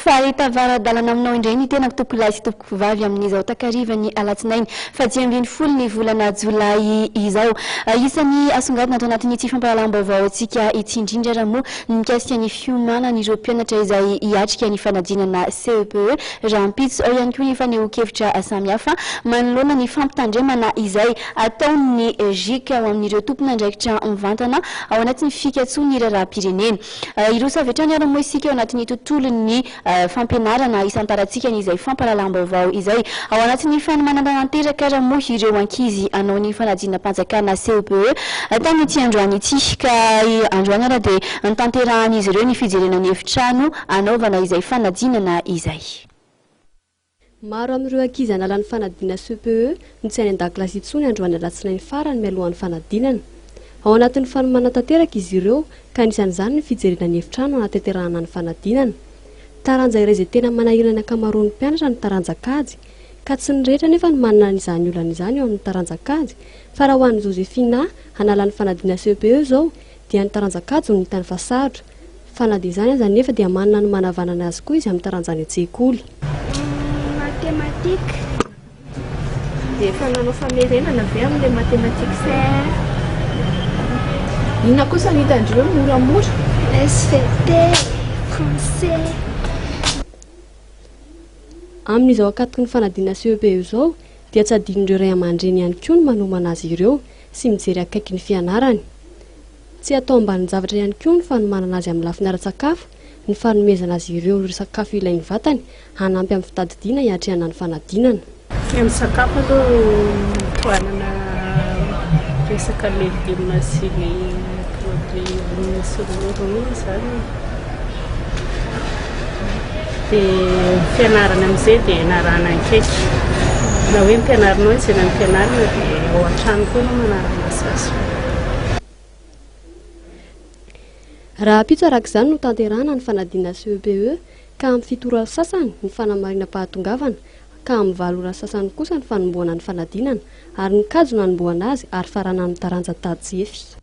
Faly tavara-dalana aminao indray ny tenako, tompokolahy sy tompokovavy, amin'izao takarivan'ny alatsinainy faha-15 ny volana jolay izao. Isan'ny asongadina ato anatin'ny tsy fampahalalam-baovao antsika ity indrindra raha moa ny mikasika ny fiomanan'ireo mpianatra izay hiatrika ny fanadinana CEPE rahampitso. Ao ihany koa ny fanehoan-kevitra samihafa manoloana ny fampitandremana izay ataon'ny GIC ho amin'ireo tompon'andraikitra mivantana ao anatin'ny fikatsoan'ny raharaham-pirenena. Hiroso avy hatrany ary moa isika ao anatin'ny tontolon'ny fampianarana hisantarantsika ny izay fampahalalam-baovao izay. Ao anatin'ny fanomanana tanteraka ary moa ireo ankizy hanao ny fanadinam-panjakana CEPE tamin'ity androany ity ka androany ary dia notanterahan'izy ireo ny fijerena ny efitrano hanaovana izay fanadinana izay. Maro amin'ireo ankizy hanala ny fanadinana CEPE no tsy any an-dakilasy intsony androany alatsinainy farany mialohan'ny fanadinana. Ao anatin'ny fanomanana tanteraka izy ireo ka anisan'izany ny fijerena ny efitrano hanatanterahana ny fanadinana. Taranja iray izay tena manahirana ny ankamaroan'ny mpianatra ny taranja kajy ka tsy ny rehetra anefa no manana izany olana izany eo amin'ny taranja kajy fa raha ho an'i Josephina hanala ny fanadinana CEPE izao dia ny taranja kajy no hitany fa sarotra. Fa na dia izany aza anefa dia manana ny manavanana azy koa izy amin'ny taranja any an-tsekoly. Mathématique. Dia efa nanao famerenana ve amin'ilay mathématique CR? Inona kosa no hitan-dreo hoe moramora? SVT, français. Amin'izao ankatoky ny fanadinana CEPE izao dia tsy adinon'ireo ray aman-dreny ihany koa ny manomana azy ireo sy mijery akaiky ny fianarany. Tsy atao ambanin-javatra ihany koa ny fanomanana azy amin'ny lafiny ara-tsakafo, ny fanomezana azy ireo ireo sakafo ilain'ny vatany hanampy amin'ny fitadidiana hiatrehana ny fanadinana. Ny amin'ny sakafo aloha tohanana resaka legioma sy ny produits misy ronono izany e. Dia ny fianarana amin'izay dia narahana akaiky. Na hoe ampianarinao izy eny amin'ny fianarana dia ao an-trano koa ianao manara-maso azy. Rahampitso araka izany no tanterahana ny fanadinana CEPE ka amin'ny 7 ora sasany ny fanamarinam-pahatongavana ka amin'ny 8 ora sasany kosa ny fanombohana ny fanadinana ary ny kajy no hanombohana azy ary faranana amin'ny taranja tady sy efy.